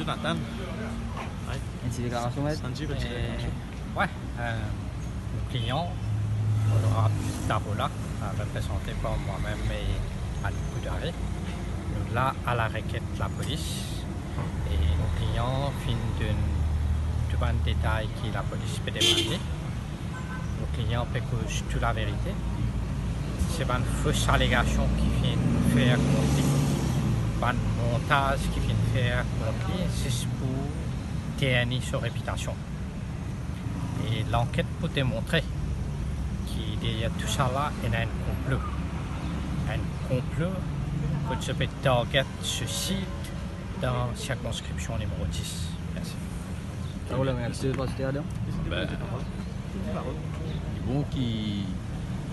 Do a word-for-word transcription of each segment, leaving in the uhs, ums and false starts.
Nathan. Enn ti deklarasion, met? Sanjib, enn ti deklarasion. Eh, wi, eh, nou klian, Onorab Darola, eh, reprezante par mwa-mem e Annie Koudari. Nou la alareket lapolis, e nou klian finn donn tou bann detay ki lapolis pe demann li. Nou klian pe koz tou laverite. Se bann fos alegasion ki finn fer kont li, bann montaz ki finn fer kont li, zis pou terni so repitasion. E lanket pou demontre ki deryer tousala, ena enn konplo. Enn konplo kot zot pe target so sit dan sirkonskripsion nimero dis. Mersi. Sa ou lareaksion, Paster Adam? Ben, li bon ki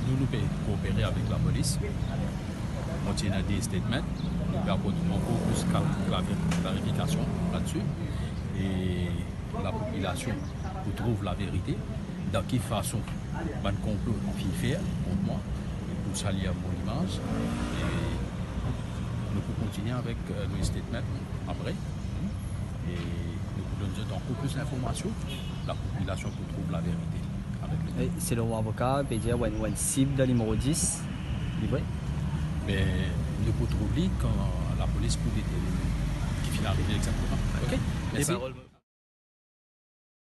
nou, nou pe koopere avek lapolis. Mo ti ena de statement, nou pe aport ankor plis kla-, klari-, klarifikasion ladsi. E lapopilasion pou trouv laverite, dan ki fason bann konplo finn fer kont mwa, e pou salir mo limaz. E nou pou kontinie avek, eh, nou statement apre. E nou pou donn zot ankor plis linformasion, lapopilasion pou trouv laverite avek letan. E selon ou avoka, pe dir ou enn, ou enn sib dan nimero dis, li vre? Ben, nou pou trouv li kan lapolis pou determinn ki finn arive exakteman. Ok? Mersi.